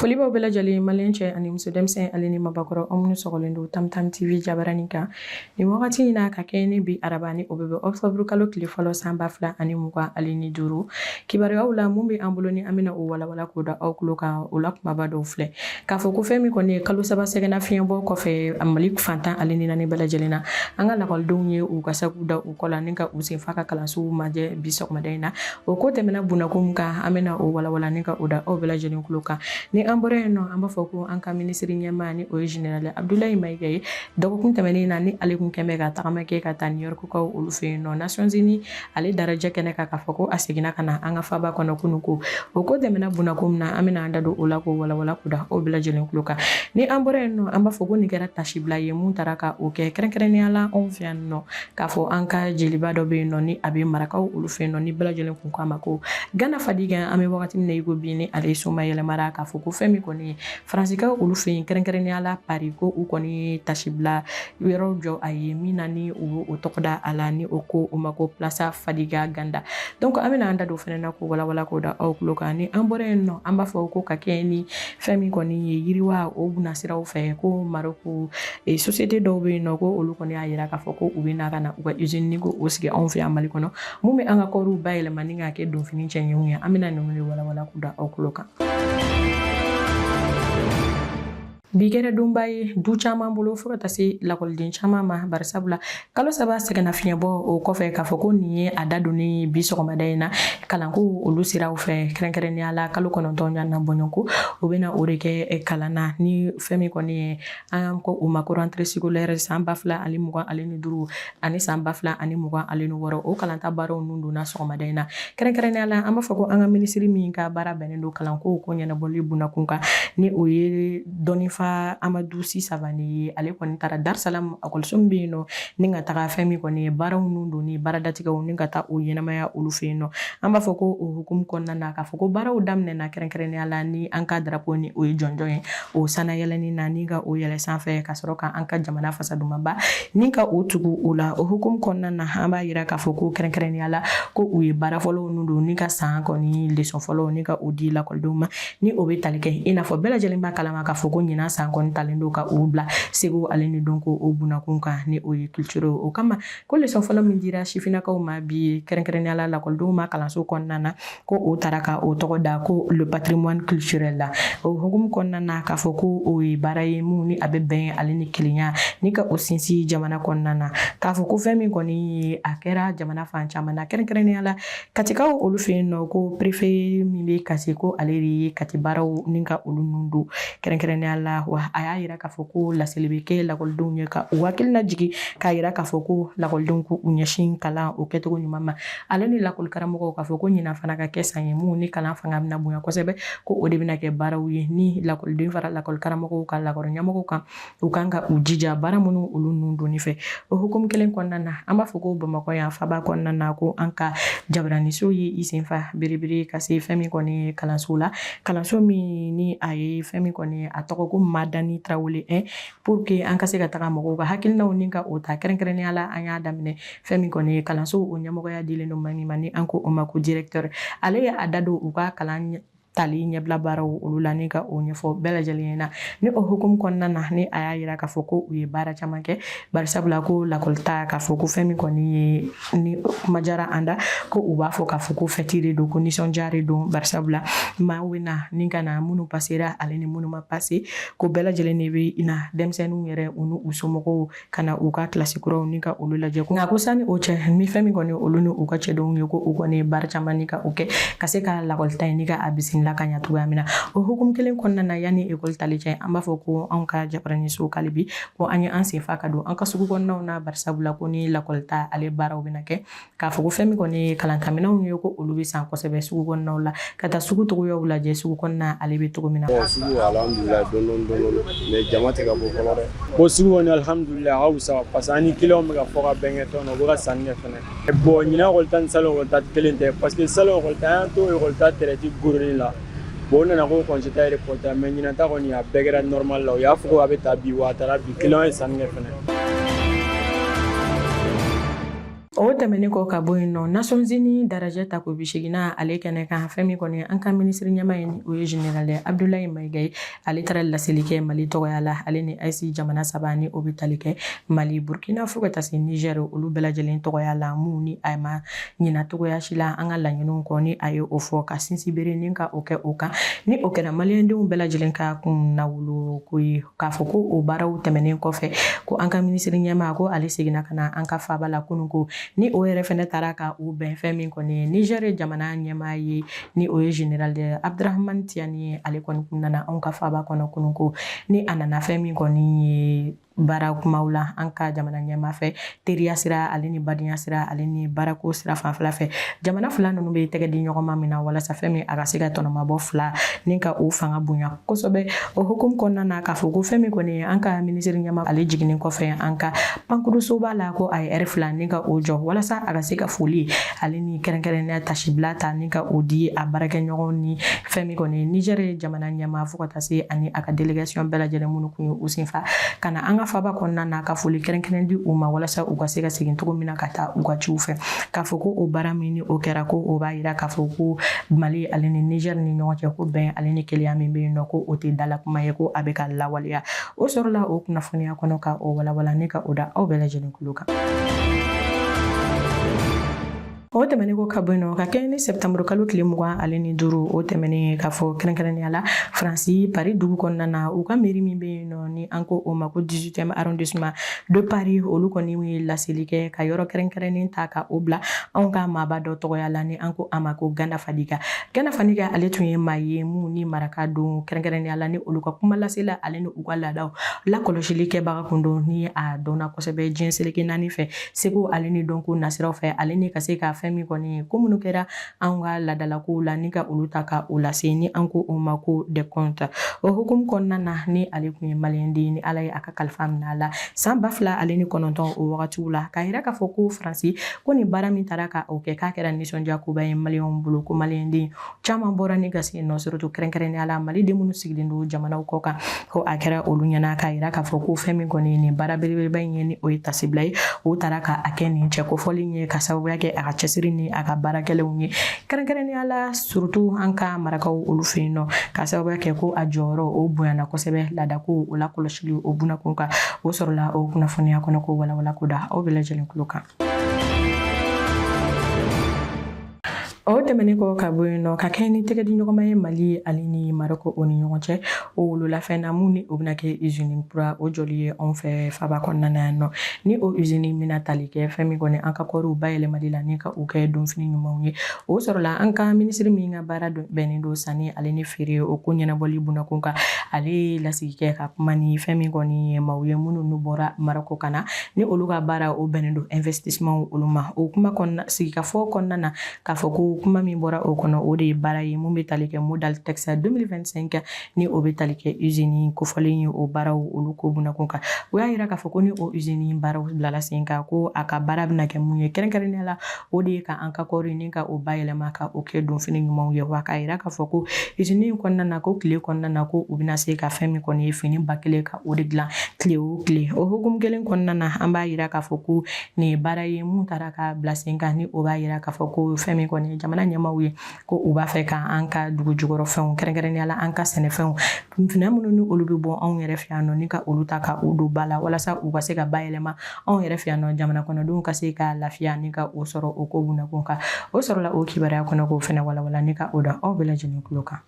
Foli b'aw bɛɛ lajɛlen, maliyɛn cɛ ani muso, denmisɛn ale ni mabakɔrɔ, aw minnu sɔgɔlen don Tamtam TV jabaranin kan nin wagati in na, ka kɛɲɛ ni bi araba ni o bɛ bɛn octobre kalo tile fɔlɔ san 2025. Kibaruyaw la, mun bɛ an bolo ni an bɛna o walawala k'o da aw tulo kan, o la kumaba dɔw filɛ k'a fɔ ko fɛn min kɔni ye kalo 3 sɛgɛnnafiɲɛbɔ kɔfɛ, Mali fan 14 bɛɛ lajɛlen na, an ka lakɔlidenw ye u ka sakiw da u kɔ la ni ka u sen fa ka kalansow majɛ bi sɔgɔmada in na. O ko tɛmɛna bunakun min kan, an bɛna o walawala ni ka o da aw bɛɛ lajɛlen tulo kan. Ni an bɔra yen nɔ, an b'a fɔ ko an ka minisiri ɲɛmaa, ni o ye général Abdoulaye Maïga ye, dɔgɔkun tɛmɛnen na, ni ale kun kɛn bɛ ka tagama kɛ ka taa New York kaw olu fɛ yen nɔ, Nations Unies ale darajɛ kɛnɛ kan, k'a fɔ ko a seginna ka na an ka faba kɔnɔ kunun. Ko o ko tɛmɛna bunakun min na, an bɛna an da don o la k'o walawala k'o da aw bɛɛ lajɛlen tulo kan. Ni an bɔra yen nɔ, an b'a fɔ ko nin kɛra tasibila ye mun taara ka o kɛ kɛrɛnkɛrɛnnenya la anw fɛ yan nɔ, k'a fɔ an ka jeliba dɔ bɛ yen nɔ, ni a bɛ marakaw olu fɛ yen nɔ, ni bɛɛ lajɛlen kun k'a ma ko Gana Fadigan. An bɛ wagati min na i ko bi, ni ale soma yɛlɛmara, k'a fɔ ko fɛn min kɔni ye Faransikaw olu fɛ yen, kɛrɛnkɛrɛnnenya la Paris, ko u kɔni ye tasibila yɔrɔ jɔ a ye min na, ni u o tɔgɔ da a la, ni o ko o ma ko Place Fadiga Ganda. Donc an bɛna an da don fɛnɛ na k'o walawala k'o da aw tulo kan. Ni an bɔra yen nɔ, an b'a fɔ ko ka kɛɲɛ ni fɛn min kɔni ye yiriwa o nasiraw fɛ, ko Maroc société dɔw bɛ yen nɔ, ko olu kɔni y'a yira k'a fɔ ko u bɛ na ka na u ka usine ni ko o sigi anw fɛ yan Mali kɔnɔ, mun bɛ an ka kɔɔriw bayɛlɛma ni k'a kɛ donfini cɛɲɛw ye. An bɛna ninnu de walawala k'u da aw tulo kan. Bi kɛra donba ye du caman bolo, fo ka taa se lakɔliden caman ma, barisabula kalo 3 sɛgɛnnafiɲɛbɔ o kɔfɛ, k'a fɔ ko nin ye a da donnen ye bi sɔgɔmada in na kalanko olu siraw fɛ. Kɛrɛnkɛrɛnnenya la, kalo 9 ɲana bɔɲɔgɔnko, o bɛna o de kɛ kalan na, ni fɛn min kɔni ye an ko o ma ko rentrée scolaire san 2025 ani san 2026, o kalanta baaraw ninnu donna sɔgɔmada in na. Kɛrɛnkɛrɛnnenya la, an b'a fɔ ko an ka minisiri min ka baara bɛnnen don kalanko ko ɲɛnabɔli bunakun kan, ni o ye dɔnnifa Amadu Si Savane ye, ale kɔni taara Darusalam ekɔliso min bɛ yen nɔ, ni ka taga fɛn min kɔni ye baaraw ninnu don ni baaradatigɛw, ni ka taa o ɲɛnamaya olu fɛ yen nɔ. An b'a fɔ ko o hukumu kɔnɔna na, k'a fɔ ko baaraw daminɛna, kɛrɛnkɛrɛnnenya la ni an ka drapeau, ni o ye jɔnjɔn ye, o sanayɛlɛnni na, ni ka o yɛlɛ sanfɛ ka sɔrɔ ka an ka jamana fasadumaba ni ka o tugu o la. O hukumu kɔnɔna na, an b'a yira k'a fɔ ko kɛrɛnkɛrɛnnenya la, ko u ye baara fɔlɔw ninnu don ni ka san kɔni leçon fɔlɔw ni ka o di lakɔlidenw ma, ni o bɛ tali kɛ i n'a fɔ bɛɛ lajɛlen b'a kalama k'a fɔ ko ɲinan san kɔni talen don ka u bila seko ale ni dɔnko o bunakun kan, ni o ye culture. O kama, ko leçon fɔlɔ min dira sifinnakaw ma bi, kɛrɛnkɛrɛnnenya la lakɔlidenw ma kalanso kɔnɔna na, ko o taara ka o tɔgɔ da ko le patrimoine culturel la. O hukumu kɔnɔna na, k'a fɔ ko o ye baara ye mun ni a bɛ bɛn ale ni kelenya ni ka o sinsin jamana kɔnɔna na, k'a fɔ ko fɛn min kɔni ye a kɛra jamana fan caman na, kɛrɛnkɛrɛnnenya la Katikaw olu fɛ yen nɔ, ko préfet min bɛ Kati, ko ale de ye Kati baaraw ni ka olu nun don kɛrɛnkɛrɛnnenya la. Wa a y'a yira k'a fɔ ko laseli bɛ kɛ lakɔlidenw ye, ka u hakili lajigin, k'a yira k'a fɔ ko lakɔlidenw k'u ɲɛsin kalan o kɛcogo ɲuman ma, ale ni lakɔli karamɔgɔw, k'a fɔ ko ɲinan fana ka kɛ san ye mun ni kalan fanga bɛna bonya kosɛbɛ, ko o de bɛna kɛ baaraw ye ni lakɔliden fara lakɔli karamɔgɔw kan, lakɔli ɲɛmɔgɔw kan, u kan ka u jija baara minnu olu nun donni fɛ. O hukumu kelen kɔnɔna na, an b'a fɔ ko Bamakɔ yan faba kɔnɔna na, ko an ka jabaraniso ye i senfa biribiri ka se fɛn min kɔni ye kalanso la, kalanso min ni a ye fɛn min kɔni ye a tɔgɔ ko Madani Tarawele 1, pour que an ka se ka taga mɔgɔw ka hakilinaw ni ka o ta. Kɛrɛnkɛrɛnnenya la, an y'a daminɛ fɛn min kɔni ye kalanso o ɲɛmɔgɔya dilen don maa min ma, ni an ko o ma ko directeur, ale ye a da don u ka kalan tali ɲɛbila baaraw olu la, ni ka o ɲɛfɔ bɛɛ lajɛlen ɲɛna. Ni o hukumu kɔnɔna na, ni a y'a yira k'a fɔ ko u ye baara caman kɛ, barisabula ko lakɔli ta, k'a fɔ ko fɛn min kɔni ye ni kuma diyara an da, ko u b'a fɔ k'a fɔ ko fɛti de don, ko nisɔndiya de don, barisabula maaw bɛ na ni ka na minnu pasera ale ni minnu ma pase, ko bɛɛ lajɛlen de bɛ na, denmisɛnninw yɛrɛ, u n'u somɔgɔw, ka na u ka kilasi kuraw ni ka olu lajɛ. Nka ko sani o cɛ, ni fɛn min kɔni olu ni u ka cɛdenw ye, ko u kɔni ye baara caman ni ka o kɛ ka se ka lakɔli ta in ni ka a bisimila ka ɲa cogoya min na. O hukumu kelen kɔnɔna na, yanni ekɔli tali cɛ, an b'a fɔ ko anw ka jabaraniso k'ale bi ko an ye an senfa ka don an ka sugu kɔnɔnaw na, barisabula ko ni lakɔli ta ale baaraw bɛna kɛ, k'a fɔ ko fɛn min kɔni ye kalankaminɛnw ye, ko olu bɛ san kosɛbɛ sugu kɔnɔnaw la, ka taa sugu togoyaw lajɛ, sugu kɔnɔna ale bɛ cogo min na. Bon, sugu, alhamdulilayi, dɔɔni dɔɔni, mais jama tɛ ka bɔ fɔlɔ dɛ. Bon, sugu kɔni, alhamdulilayi, a ka fisa, parce que an ni clients bɛ ka fɔ ka bɛn kɛ tɔn na, u bɛ ka sanni kɛ fɛnɛ. Bon, ɲinan ekɔli ta ni salon ekɔli ta kelen tɛ, parce que salon ekɔli ta, an y'an to ekɔli ta tɛrɛti goroni la. Bon, o nana ko congé ta reporter, mais ɲinan ta kɔni, a bɛɛ kɛra normal la. U y'a fɔ ko a bɛ ta bi, wa a taara bi, client ye sanni kɛ fɛnɛ. O tɛmɛnen kɔ ka bɔ yen nɔ, Nations Unies darajɛ tako 80nan ale kɛnɛ kan, fɛn min kɔni an ka minisiri ɲɛmaa ye, ni o ye général Abdoulaye Maïga ye, ale taara laseli kɛ Mali tɔgɔya la. Ale ni AES jamana saba, ni o bɛ tali kɛ Mali, Burkina fo ka taa se Niger, olu bɛɛ lajɛlen tɔgɔya la, mun ni a ma ɲina togoya si la an ka laɲiniw kɔ, ni a ye o fɔ ka sinsin bere ni ka o kɛ o kan, ni o kɛra maliyɛndenw bɛɛ lajɛlen ka kunnawolo ko ye. K'a fɔ ko o baaraw tɛmɛnen kɔfɛ, ko an ka minisiri ɲɛmaa, ko ale seginna ka na an ka faaba la kunun, ko ni o yɛrɛ fɛnɛ taara ka u bɛn fɛn min kɔni ye Niger jamana ɲɛmaa ye, ni o ye général Abdourahamane Tiani ye. Ale kɔni kun nana anw ka faaba kɔnɔ kunun, ko ni a nana fɛn min kɔni ye baara kumaw la an ka jamana ɲɛmaa fɛ, teriya sira ale ni badenya sira ale ni baarako sira fanfɛla fɛ, jamana fila ninnu bɛ tɛgɛ di ɲɔgɔn ma min na, walasa fɛn min a ka se ka tɔnɔmabɔ fila ni ka o fanga bonya kosɛbɛ. O hukumu kɔnɔna na, k'a fɔ ko fɛn min kɔni an ka minisiri ɲɛmaa, ale jiginnen kɔfɛ an ka pankurusoba la, ko a ye ɛri 2 ni ka o jɔ walasa a ka se ka foli ale ni kɛrɛnkɛrɛnnenya tasibila ta ni ka o di a baarakɛɲɔgɔn ni fɛn min kɔni Niger jamana ɲɛmaa, fo ka taa se ani a ka délégation bɛɛ lajɛlen minnu kun ye u senfa ka na an ka faaba kɔnɔna na, ka foli kɛrɛnkɛrɛn di u ma walasa u ka se ka segin cogo min na ka taa u ka ciw fɛ. K'a fɔ ko o baara min ni o kɛra, ko o b'a yira k'a fɔ ko Mali ale ni Niger ni ɲɔgɔn cɛ, ko bɛn ale ni kelenya min bɛ yen nɔ, ko o tɛ dala kuma ye, ko a bɛ ka lawaleya. O sɔrɔla o kunnafoniya kɔnɔ ka o walawala ni ka o da aw bɛɛ lajɛlen tulo kan. O tɛmɛnen kɔ ka bɔ yen nɔ, ka kɛɲɛ ni sɛptanburu kalo tile 25, o tɛmɛnen k'a fɔ kɛrɛnkɛrɛnnenya la Faransi Paris dugu kɔnɔna na, u ka mairie min bɛ yen nɔ, ni an ko o ma ko 18e arrondissement de Paris, olu kɔni ye laseli kɛ ka yɔrɔ kɛrɛnkɛrɛnnen ta ka o bila anw ka maaba dɔ tɔgɔya la, ni an ko a ma ko Ganda Fadiga. Ganda Fadiga, ale tun ye maa ye mun ni maraka don, kɛrɛnkɛrɛnnenya la ni olu ka kuma lasela ale ni u ka laadaw lakɔlɔsili kɛbaga kun don, ni a dɔnna kosɛbɛ diɲɛ seleke naani fɛ, seko ale ni dɔnko nasiraw fɛ, ale ni ka se ka fɛn min kɔni ko minnu kɛra anw ka laadalakow la ni ka olu ta ka o lase, ni an ko o ma ko des contes. O hukumu kɔnɔna na, ni ale tun ye maliyɛnden, ni Ala ye a ka kalifa minɛ a la san 2009 o wagatiw la, k'a yira k'a fɔ ko Faransi ko nin baara min taara ka o kɛ, k'a kɛra nisɔndiya koba ye maliyɛnw bolo, ko maliyɛnden caman bɔra ni ka se yen nɔ, surtout kɛrɛnkɛrɛnnenya la maliden minnu sigilen don jamanaw kɔ kan, ko a kɛra olu ɲɛna, k'a yira k'a fɔ ko fɛn min kɔni nin baara belebeleba in ye, ni o ye tasibila ye, o taara ka a kɛ nin cɛ kofɔlen ye, ka sababuya kɛ a ka cɛsiri ni a ka baara gɛlɛnw ye, kɛrɛnkɛrɛnnenya la surtout an ka marakaw olu fɛ yen nɔ, ka sababuya kɛ ko a jɔyɔrɔ o bonyana kosɛbɛ laadako o lakɔlɔsili o bunakun kan. O sɔrɔla o kunnafoniya kɔnɔ ko walawala ko da aw bɛɛ lajɛlen tulo kan. O tɛmɛnen kɔ ka bɔ yen nɔ, ka kɛɲɛ ni tɛgɛdiɲɔgɔnma ye Mali ale ni Marɔku o ni ɲɔgɔn cɛ, o wololafɛn na mun ni o bɛna kɛ usine kura o jɔli ye anw fɛ faba kɔnɔna na yan nɔ, ni o usine bɛna tali kɛ fɛn min kɔni an ka kɔɔriw bayɛlɛmali la ni ka u kɛ donfini ɲumanw ye. O sɔrɔla an ka minisiri min ka baara bɛnnen don sanni ale ni feere o ko ɲɛnabɔli bunakun kan, ale ye lasigi kɛ ka kuma ni fɛn min kɔni ye maaw ye minnu n'u bɔra Marɔku ka na, ni olu ka baara o bɛnnen don investissement olu ma. O kuma kɔnɔna sigikafɔ kɔnɔna na, k'a fɔ ko kuma min bɔra o kɔnɔ, o de ye baara ye mun bɛ tali kɛ Modaltex 2025, ni o bɛ tali kɛ usine kofɔlen ye, o baaraw olu ko bunakun kan. O y'a yira k'a fɔ ko ni o usine baaraw bilala sen kan, ko a ka baara bɛna kɛ mun ye kɛrɛnkɛrɛnnenya la, o de ye ka an ka kɔɔri ni ka o bayɛlɛma ka o kɛ donfini ɲumanw ye. Wa k'a yira k'a fɔ ko usine in kɔnɔna na, ko tile kɔnɔna na, ko u bɛna se ka fɛn min kɔni ye fini 1000 ka o de dilan tile o tile. O hukumu kelen kɔnɔna na, an b'a yira k'a fɔ ko nin ye baara ye mun taara ka bila sen kan, ni o b'a yira k'a fɔ ko fɛn min kɔni jamana ɲɛmaaw ye, ko u b'a fɛ ka an ka dugu jukɔrɔfɛnw, kɛrɛnkɛrɛnnenya la an ka sɛnɛfɛnw, minɛn minnu ni olu bɛ bɔ anw yɛrɛ fɛ yan nɔ, ni ka olu ta ka u don ba la walasa u ka se ka bayɛlɛma anw yɛrɛ fɛ yan nɔ, jamana kɔnɔdenw ka se ka lafiya ni ka o sɔrɔ o ko bunakun kan. O sɔrɔla o kibaruya kɔnɔ k'o fɛnɛ walawala ni ka o da aw bɛɛ lajɛlen tulo kan.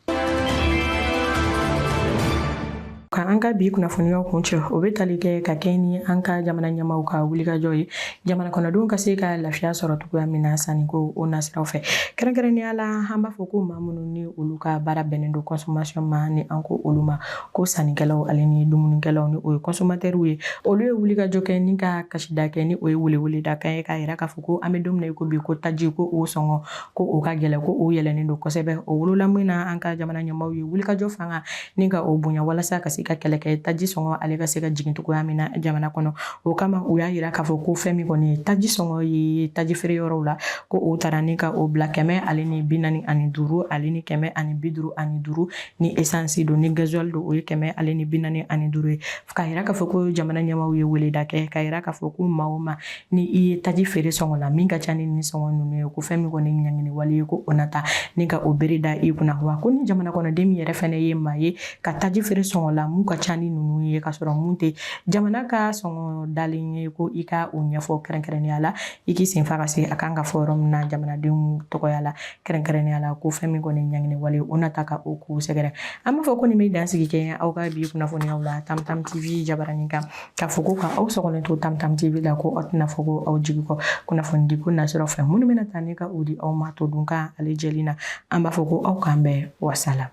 Ka an ka bi kunnafoniyaw kuncɛ, o bɛ tali kɛ ka kɛ ni an ka jamana ɲɛmaaw ka wulikajɔ ye jamana kɔnɔdenw ka se ka lafiya sɔrɔ cogoya min na sanniko o nasiraw fɛ. Kɛrɛnkɛrɛnnenya la, an b'a fɔ ko maa minnu ni olu ka baara bɛnnen don consommation ma, ni an ko olu ma ko sannikɛlaw ale ni dumunikɛlaw, ni o ye consommateurs ye, olu ye wulikajɔ kɛ ni ka kasida kɛ, ni o ye weleweledakan ye, k'a yira k'a fɔ ko an bɛ don min na i ko bi, ko taji ko o sɔngɔ ko o ka gɛlɛn, ko o yɛlɛnnen don kosɛbɛ. O wolola min na, an ka jamana ɲɛmaaw ye wulikajɔ fanga ni ka o bonya walasa ka se ka kɛlɛ kɛ taji sɔngɔ ale ka se ka jigin cogoya min na jamana kɔnɔ. O kama u y'a yira k'a fɔ ko fɛn min kɔni ye taji sɔngɔ ye taji feere yɔrɔw la, ko o taara ni ka o bila 145 ale ni 155 ni esansi don, ni gazuwali don, o ye 145 ye. K'a yira k'a fɔ ko jamana ɲɛmaaw ye weleda kɛ k'a yira k'a fɔ ko maa o maa ni i ye taji feere sɔngɔ la min ka ca ni nin sɔngɔ ninnu ye, ko fɛn min kɔni ɲangini wale ye, ko o na ta ni ka o bere da i kunna. Wa ko ni jamana kɔnɔden min yɛrɛ fɛnɛ ye maa ye ka taji feere sɔngɔ la mun ka ca ni ninnu ye, ka sɔrɔ mun tɛ jamana ka sɔngɔ dalen ye, ko i ka o ɲɛfɔ kɛrɛnkɛrɛnnenya la, i k'i sen fa ka se a kan ka fɔ yɔrɔ min na jamanadenw tɔgɔya la, kɛrɛnkɛrɛnnenya la, ko fɛn min kɔni ɲangini wale, o na ta ka o ko sɛgɛrɛ. An b'a fɔ ko nin bɛ dansigi kɛ aw ka bi kunnafoniyaw la Tamtam TV jabaranin kan, k'a fɔ ko ka aw sɔgɔlen to Tamtam TV la, ko aw tɛna fɔ ko aw jigi kɔ kunnafonidi ko nasiraw fɛ minnu bɛna taa ni ka o di aw ma to dunkan ale jɛlen na. An b'a fɔ ko aw k'an bɛn, wasala.